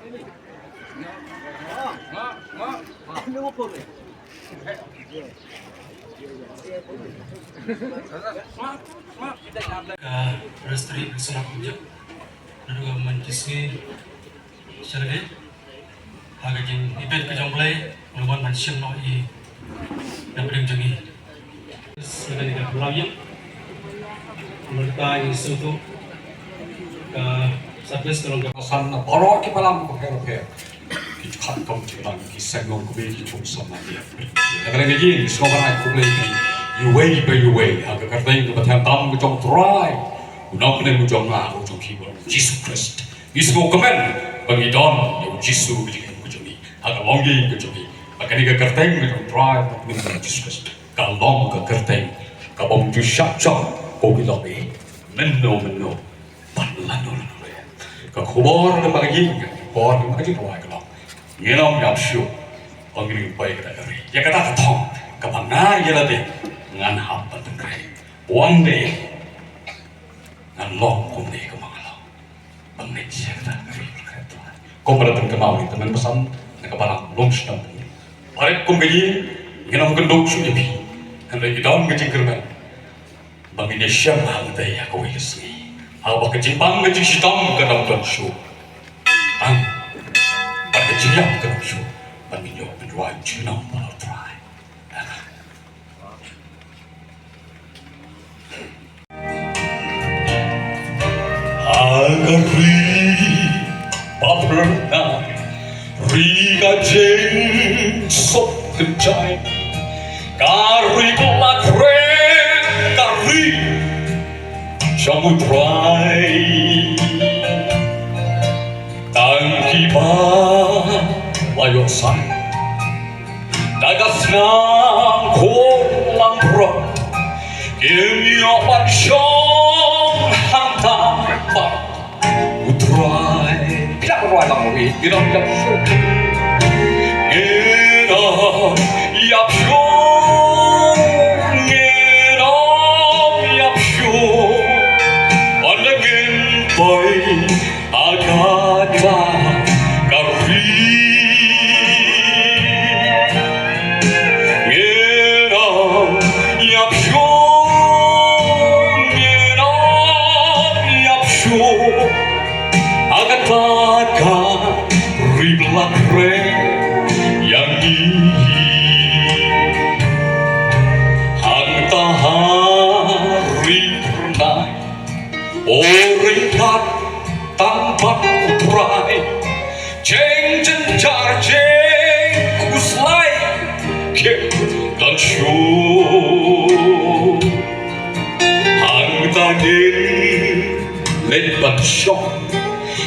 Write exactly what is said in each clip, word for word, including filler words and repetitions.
Ka Restri Bisna Kumjuk, na ka man kisngi shalage ha ka jing event ka jong Blei, ngi wan ban shim noh i na pdeng jong i. Shalage ka pynlong ïa. Mynta ngi sngewthuh ka service ka long ka pasan na baroh ki balang bapher bapher. Ki khat kam ki balang ki seng nongkmie ki chung samla ïa. Na ka liang ka jong ngi sngewbha ban ai khublei ïa phi iwei pa iwei ha ka kyrteng kaba thiang tam ka jong U Trai, U Nongpynim u jong nga, U jong phi, U Jisu Khrist. Ngi sngewkmen ba ngi don ïa U Jisu ka jingim ka jong ngi ha ka longïing ka jong ngi. Ba kane ka kyrteng ka jong U Trai, U Nongpynim, U Jisu Khrist, ka long ka kyrteng ka bym ju shah jong ko ki lok ei mynno mynno. Ban lano lano re. Ka khubor kaba ka ïing, ka khubor kaba ka jingrwai ka long, ngin ym ïap shuh. Ong ngi poi kata ka ri. Ïa kata ka thong kaba nga ïa lade ngan hap ban tynrai. One day ngan long kumne kumba nga long. Ban ngeit ïa kata ka ri. Kumba la pynkynmaw ïa i tymmen basan na ka balang lum shnong. Barit kum ka ïing ngin ym kynduk shuh ïa phi. Hynrei ngi don ka jingkyrmen ba ngin ïashem hangtei ha kawei ka sngi. Haba ka jingpang ka jingshitom ka dang don shuh. Tang ba ka jingïap ka dang shuh. Ba ngin ïoh pynrwai junom bad U Trai. Ha ka ri bapher na ri ka jingsuk kynjai, ka ri ba la kren, ka ri jong U Trai. Tang kiba la ïoh sai da ka snam khun langbrot, kim ïoh ban shong hangta bad U Trai. Phi lah ban rwai lang mo, ngi ïa phi. Ngi ïa phi, ngi ïa phi. Ynda ngin poi ha kata ka ri. Ngin ym ïap shuh, ngin ym ïap shuh ha kata ka ri ba la kren ïa ngi. Hangta ha ri Brunei, o ryngkat tang bad U Trai, jing jynjar jingkhuslai kim don shuh. Hangta ngin leit ban shong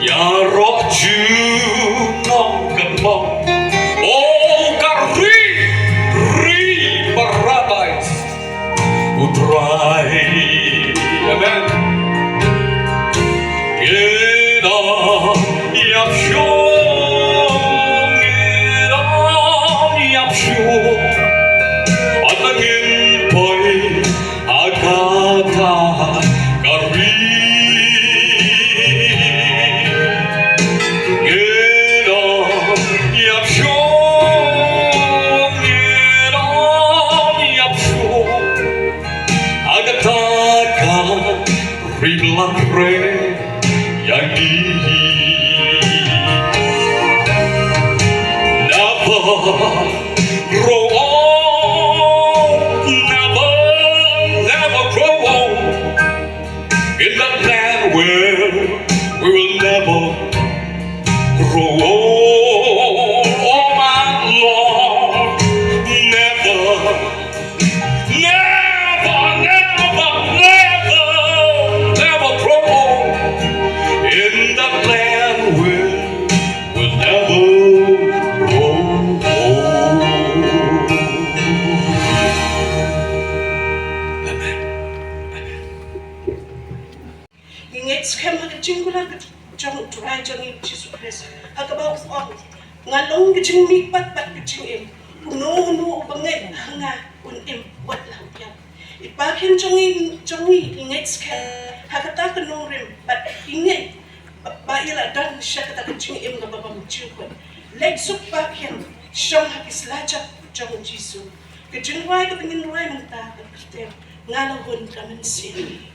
ïaroh junom ka long, o ka ri, ri Paradais. U Trai. Amen. Ngin ym ïap shuh, ngin ym ïap shuh. Ynda ngin poi ha kata ka ri. Ngin ym ïap shuh, ngin ym ïap shuh ha kata ka ri ba la kren ïa ngi. Never grow old, never, never grow old. In that land where we will never grow old, oh my Lord, never, never, never, never, never grow old. In that land where we'll never grow old. Amen. Amen. Ngi ngeit skhem ha ka jingkular ka jong U Trai jong ngi Jisu Khrist, ha kaba u ong, nga long ka jingmihpat bad ka jingim. Uno uno uba ngeit ha nga un im wat la u ïap. I Kpa Kynrad jong ngi, jong ngi, i ngeit skhem ha kata ka nongrim bad i ngeit Ba ïa la don sha kata ka jingim kaba bym ju khun. Leit suk ba khian shong ha ki sla jop jong u Jisu. Ka jingrwai kaba ngin rwai mynta ka kyrteng Nga la hun ka mynsiem.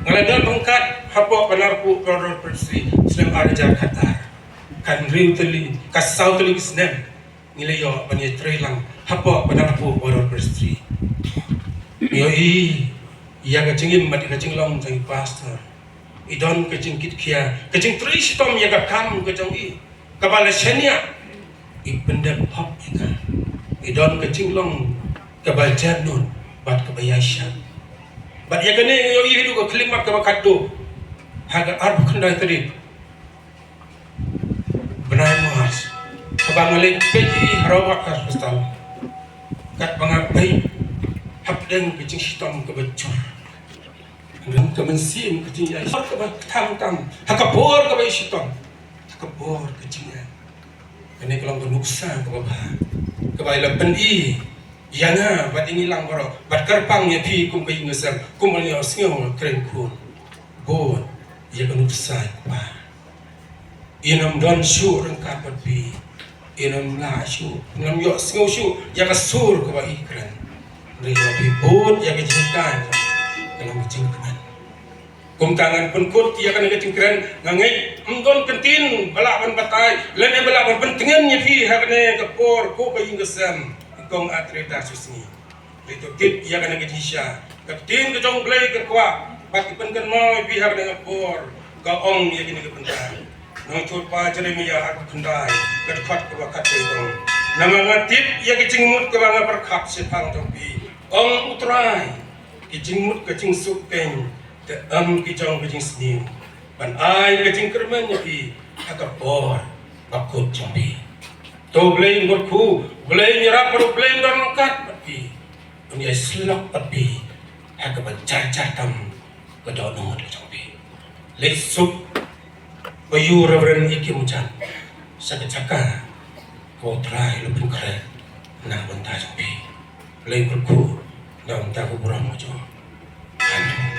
Nga la don ryngkat hapoh Banarpuh Border Presbytery snem ar hajar khatar. Kan hynriew tylli, ka saw tylli ki snem ngi la ïoh ban ïatrei lang hapoh Banarpuh Border Presbytery. Ngi ïohi ïa ka jingim bad ka jinglong jong i pastor. I don ka jingkitkhia, ka jingtrei shitom ïa ka kam ka jong i. Kaba la shaniah, i pyndep hok ïa ka. I don ka jinglong kaba jadnut bad kaba ïaishah. Bad ïa kane ngi ïohi haduh ka khyllipmat kaba khatduh ha ka arphew khyndai tarik bnai March, kaba nga leit peit ïa i ha Rawat Hospital. Katba nga peit hapdeng ka jingshitom kaba jur, hapdeng ka mynsiem ka jingïaishah kaba kthang tam, ha ka bor kaba i shitom, ha ka bor ka jingeh. Kane ka long ka nuksa kaba bha kaba i la pyni ïa nga bad ïa ngi lang baroh, bad kyrpang ïa phi kum ka ïing ka sem, kum u ïohsngew kren khun. Bun ïa ka nuksa kaba i nym don shuh ryngkat bad phi, i nym lah shuh, i nym ïohsngew shuh ïa ka sur kaba i kren. Hynrei ïa phi bun ïa ka jinghikai ka long ka jingkmen. Kumta ngan pynkut ïa kane ka jingkren, nga ngeit ym don ka ktien ba lah ban batai lane ba lah ban pyntngen ïa phi ha kane ka por ko ka ïing ka sem, i kong Atreta Susngi. Hynrei to tip ïa kane ka jingshisha, ka ktien ka jong U Blei ka kwah bad ka pynkynmaw ïa phi ha kane ka por, ka ong ïa kine ki bynta. Nongïathuhlypa Jeremaïah arphew khyndai, ka dkhot kaba khatwei ka ong: Namar nga tip ïa ka jingmut kaba nga pyrkhat shaphang jong phi, ong U Trai. ki jingmut ka jingsuk keiñ, te em ki jong ka jingsniew ban ai ka jingkyrmen ïa phi ha ka por bakut jong phi. To Blei un kyrkhu, Blei un ïarap bad Blei un don ryngkat bad phi. Un ïai syllok bad phi ha kaba jar jar tam ka dohnud ka jong phi. Leit suk ba ïoh Reverend Ikim Jan sa ka jaka ka U Trai u la pynkhreh na bynta jong phi. Leit kyrkhu na bynta ka burom ka jong. Amen.